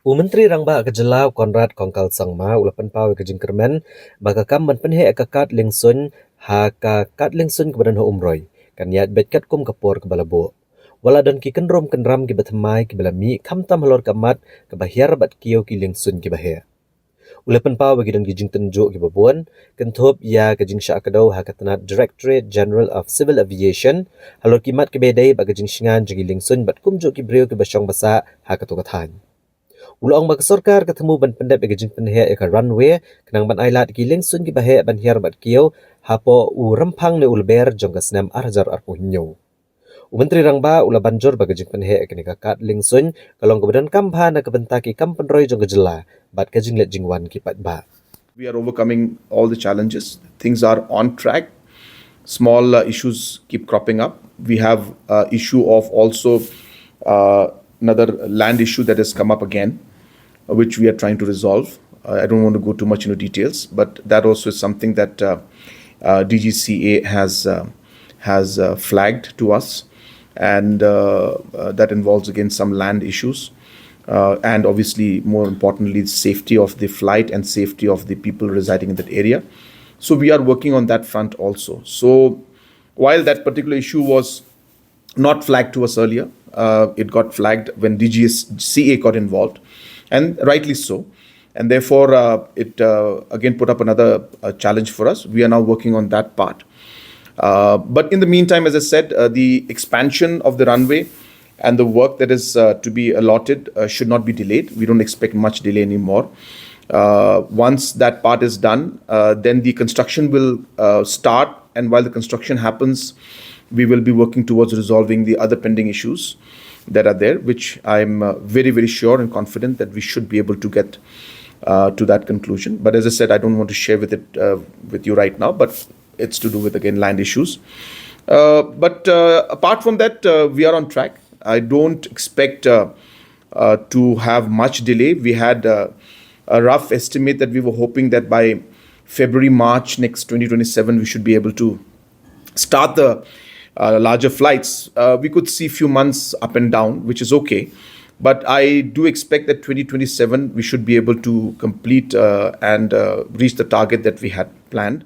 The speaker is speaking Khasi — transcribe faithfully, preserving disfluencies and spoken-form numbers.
U Myntri Rangbah ka jylla u Conrad Kongkal Sangma u la pynpaw ïa ka jingkyrmen ba ka kam ban pynheh ïa ka kad liengsuiñ ha ka kad liengsuiñ kaba don ha Umroi kan ïaid beit katkum ka por kaba la buh. Wat la don ki kynrum kynram kiba thymmai kiba la mih khamtam halor ka mat kaba hiar bad kiew ki liengsuiñ kiba heh. U la pynpaw ba ki don ki jingtynjuh kiba bun kynthup ïa ka jingshah kdew ha ka tnat Directorate General of Civil Aviation halor ki mat kiba dei bad ka jingshngaiñ jong ki liengsuiñ bad kumjuh ki briew kiba shong ba sah ha kato ka thaiñ. U la ong ba ka sorkar ka thmu ban pyndep ïa ka jingpynheh ïa ka runway khnang ban ailad ïa ki liengsuiñ kiba heh ban hiar bad kiew hapoh u rymphang ne u lber jong ka snem ar hajar arphew hynñiew. U Myntri Rangbah u la ban jur ba ka jingpynheh ïa kane ka kad liengsuiñ ka long kaba donkam bha na ka bynta ki kam pynroi jong ka jylla bad ka jingleit jingwan ki paidbah. We are overcoming all the challenges. Things are on track. Small uh, issues keep cropping up. We have uh, issue of also uh, another land issue that has come up again, uh, which we are trying to resolve. Uh, I don't want to go too much into details, but that also is something that uh, uh, D G C A has uh, has uh, flagged to us, and uh, uh, that involves again some land issues, uh, and obviously, more importantly, the safety of the flight and safety of the people residing in that area. So we are working on that front also. So while that particular issue was not flagged to us earlier, uh, it got flagged when D G C A got involved, and rightly so. And therefore, uh, it uh, again put up another uh, challenge for us. We are now working on that part. Uh, but in the meantime, as I said, uh, the expansion of the runway and the work that is uh, to be allotted uh, should not be delayed. We don't expect much delay anymore. Uh, once that part is done, uh, then the construction will uh, start. And while the construction happens, we will be working towards resolving the other pending issues that are there, which I'm uh, very, very sure and confident that we should be able to get uh, to that conclusion. But as I said, I don't want to share with it uh, with you right now, but it's to do with, again, land issues. Uh, but uh, apart from that, uh, we are on track. I don't expect uh, uh, to have much delay. We had uh, a rough estimate that we were hoping that by February, March next twenty twenty-seven, we should be able to start the uh, larger flights. Uh, we could see a few months up and down, which is okay. But I do expect that twenty twenty-seven, we should be able to complete uh, and uh, reach the target that we had planned.